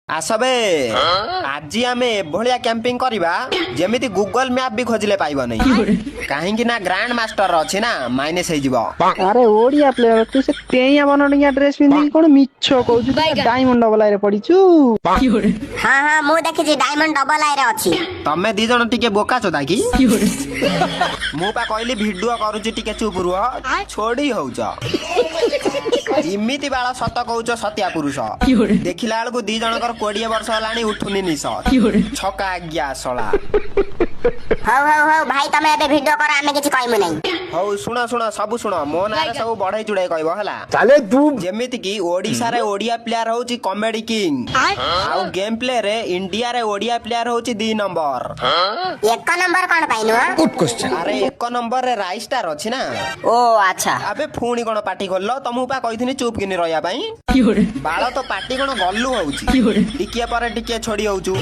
ଆସବେ, ଆଜି ଆମେ ଏଭଳିଆ କ୍ୟାମ୍ପିଂ କରିବା, ଯେମିତି ଗୁଗଲ ମ୍ୟାପ ବି ଖୋଜିଲେ ପାଇବନି। କାହିଁକି ନା ଗ୍ରାଣ୍ଡ ମାଷ୍ଟର ଅଛି ନା, ମାଇନସ ହେଇଯିବ। ଆରେ ଓଡିଆ ପ୍ଲେୟର, ତୁ ସେ ତେଇଆ ବନଡିଆ ଡ୍ରେସ ପିନ୍ଧିକି କଣ ମିଛ କହୁଛୁ? ଡାଇମଣ୍ଡ ଡବଲ ଆଇରେ ପଡିଛୁ। ହଁ, ମୁଁ ଦେଖିଛି, ଡାଇମଣ୍ଡ ଡବଲ ଆଇରେ ଅଛି। ତମେ ଦି ଜଣ ଟିକେ ବୋକା ଚୋଦା କି? ମୁଁ ପା କହିଲି ଭିଡିଓ କରୁଛି, ଟିକେ ଚୁପ ରୁହ। ଛୋଡି ହଉଛ ଏମିତି ବାଳ, ସତ କହୁଛ ସତିଆ ପୁରୁଷ। ଦେଖିଲା ବେଳକୁ ଦି ଜଣଙ୍କର 20 ବର୍ଷ ହେଲାଣି, ଉଠୁନି ନିଶ। ଛକା ଆଜ୍ଞା ଶଳା। ହଉ ଭାଇ, ତମେ ଏବେ ଭିଡିଓ କର, ଆମେ କିଛି କହିବୁ ନାହିଁ। ହଉ, ଶୁଣ ଶୁଣ, ସବୁ ଶୁଣ। ମୋ ନାଁରେ ସବୁ ବଢେଇ ଚୁଡେଇ କହିବ, ହେଲା? ଯେମିତି କି ଓଡିଶାରେ ଓଡିଆ ପ୍ଲେୟାର ହଉଛି କମେଡି କିଙ୍ଗ, ଆଉ ଗେମ୍ ପ୍ଲେ ରେ ଇଣ୍ଡିଆରେ ଓଡିଆ ପ୍ଲେୟାର ହଉଛି 2 ନମ୍ବର। 1 ନମ୍ବର କଣ ପାଇଁ ନୁହଁ? ଆରେ, 1 ନମ୍ବରରେ ରାଇଷ୍ଟାର ଅଛି ନା। ଓ ଆଚ୍ଛା। ଆବେ, ପୁଣି କଣ ପାଟି ଖୋଲିଲ? ତମକୁ ପା କହିଥିନି ଚୁପ୍ କିନି ରହିବା ପାଇଁ। ବାଳ, ତ ପାଟି କଣ ଗଲୁ ହଉଛି? ଟିକିଏ ପରେ ଟିକିଏ ଛୋଡି ହଉଛୁ।